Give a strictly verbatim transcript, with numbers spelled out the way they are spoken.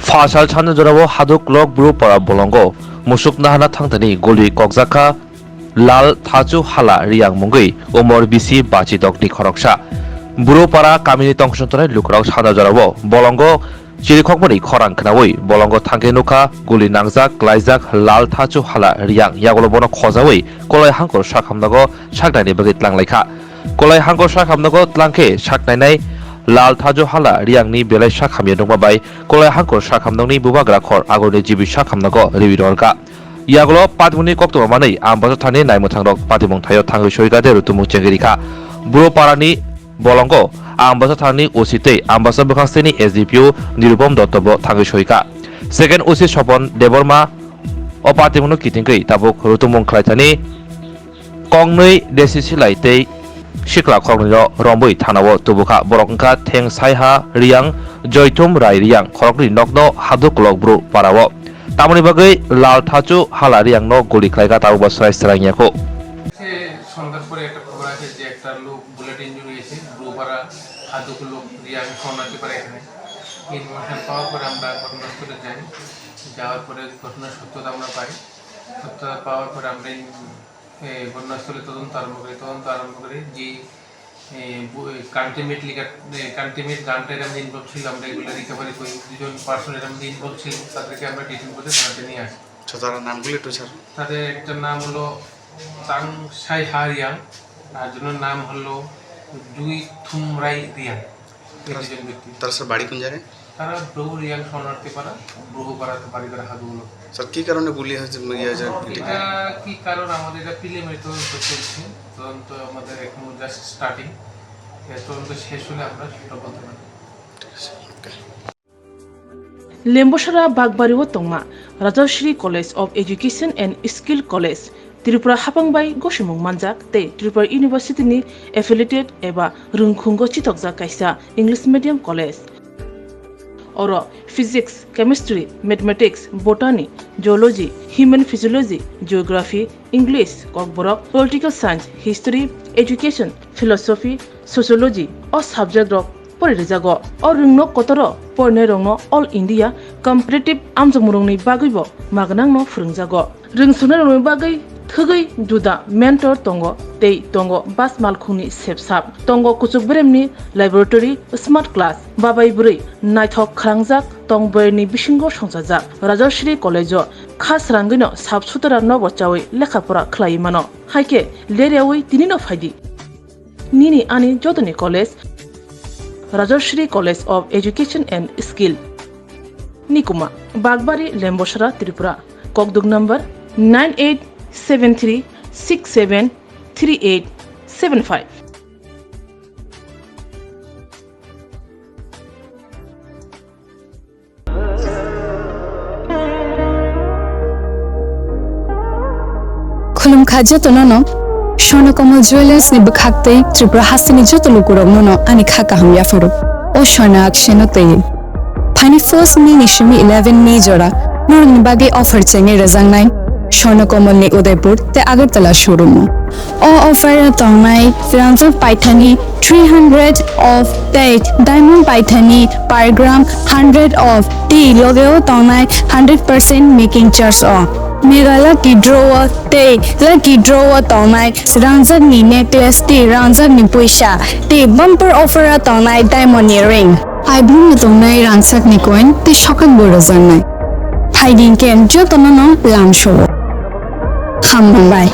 Phasal sanja jorao Haduklok Brupara bolongo musuk nahana thangthani guli kokjakha Lal Thachu Hala Riyang mungwi umor bisi bachi dokni khoroksa. Brupara kamini tongchong tongnai lukurok sanja jorao bolongo chirikhokmani khorang khnaui bolongo thangkhe nukha guli nangjak klaijak Lal Thachu Hala Riyang, yagulo bono khojaui Kolai Hangkor sakhamnago saknaini bagwi tlang laikha. Kolai Hangkor sakhamnago tlangkhe saknainai Lal Thachu Hala Riyangni belai sakhamya nukma bai Kolai Hangkor sakhamnokni bubagra khor agurni jibi sakhamnago riwi rorkha. Yagulo patimungni koktwma manwi Ambasa thani naimwthangrok patimung thaio thangwi soika de rutumung chengwi rikha. Buro parani bolongo Ambasa thani O C tei Ambasa bwkhaksteni S D P O Nirupom Dotto bo thangwi soika. Second O C Sopon Debbarma o patimungno kitingwi tabuk rutumung khlaithani kongnwi desi silai tei sikla khoroknwino rombwi thanao tubukha. Borok wngkha Theng Saiha Riyang, Joithum Rai Riyang, khoroknwi nokno Haduklok Bru parao. Tamoni bagwi Lal Thachu Hala Riyangno guli khlaikha, tabukbo swrai swrang yakho. সে সন্ধ্যার পরে একটা খবর আছে যে একটা লোক bullet injury হয়েছে, ব্রুপাড়া, হাদুকুলো, রিয়াং, শরণার্থী পাড়া এখানে। ইনফরমেশন পাওয়ার পরে আমরা ঘটনাস্থলে যাই। যাওয়ার পরে ঘটনার সত্যতা আমরা পাই। সত্যতা পাওয়ার পরে আমরা ইন-, এ, ঘটনাস্থলে তদন্ত আরম্ভ করি। তদন্ত আরম্ভ করে যে, এ, বু-, এ, কান্ট্রিমেট লিগার, এ, কান্ট্রিমেট গানটা এর মধ্যে ইনভলভ ছিল, আমরা এগুলো রিকভারি করি। দুজন পার্সন এর মধ্যে ইনভলভ ছিল, তাদেরকে আমরা ডিটেইন করে থানাতে নিয়ে আসি। আচ্ছা, তার নামগুলো একটু, স্যার। তাদের একটা নাম হলো তাং সাই হারিয়াং, আর জনের নাম হলো জুই থুমরাই রিয়াং। এই তারা, দুজন ব্যক্তি। তারা, স্যার, বাড়ি কোন জায়গায়? তারা ব্রহু রিয়াং শরণার্থী পাড়া, ব্রহু পাড়া, বাড়ি তারা হাগুলো। স্যার, কি কারণে গুলি হয়েছে, ইয়ে হয়েছে, এটা? এটা কি কারণ, আমাদের এটা প্রিলিমিনারি তদন্ত চলছে, তদন্ত আমাদের এখনো জাস্ট স্টার্টিং। এর তদন্ত শেষ হলে আমরা সেটা বলতে পারবো। ঠিক আছে, ওকে। Lembosara Bagbari o tongma Rajashri College of Education and Skill College, Tripura hapang bai gosimung manjak tei Tripura University ni affiliated eba rwngkhungo chitokjak kaisa English medium college. Oro Physics, Chemistry, Mathematics, Botany, Zoology, Human Physiology, Geography, English, Kokborok, Political Science, History, Education, Philosophy, Sociology o subject rok pori rijago. O rwngno kotoro porinai rokno All India Competitive amjokmung rokni bagwibo magnangno phwrwngjago. Rwngsoknai rokni bagwi thwgwi juda mentor tongo tei tongo bas malkhungni sepsap, tongo kuchuk beremni laboratory, smart class, babai bwrwi naithok khwrangjak tong boyarni bisingo songchajak. Rajashri College o kha srangwino sap sutara nobo chawi lekha pora khlaiwi mano. Haikhe leryawi tinino phaidi. Nini ani jotoni college, Rajashri College of Education and Skill. Nikuma, Bagbari, Lembosara, Tripura. Kokduk number nine eight seven three six seven three eight seven five. Khulumkha jotono no, Swarnakomal Jewellers ni bwkhak tei Tripura hasteni joto lukurokno no ani kha kaham yapharo. O Swarna Akshay no twi. Phaini first May ni simi eleven May jora norokni bagwi offer chengwi rwjaknai Swarnakomal ni Udaipur tei Agartala showroom o. O offer o tongnai rangjak paithani three hundred off tei diamond paithani per gram hundred off tei loge o tongnai hundred percent making charge o. Mega lucky draw o tei lucky draw o tongnai rangjak ni necklace tei rangjak ni puisa tei bumper offer o tongnai diamond ni ring. Aibrum no tongnai rangchak ni coin tei sokak bo rwjaknai. Phaidi hwnkhe jotono no lamsao. Hambai.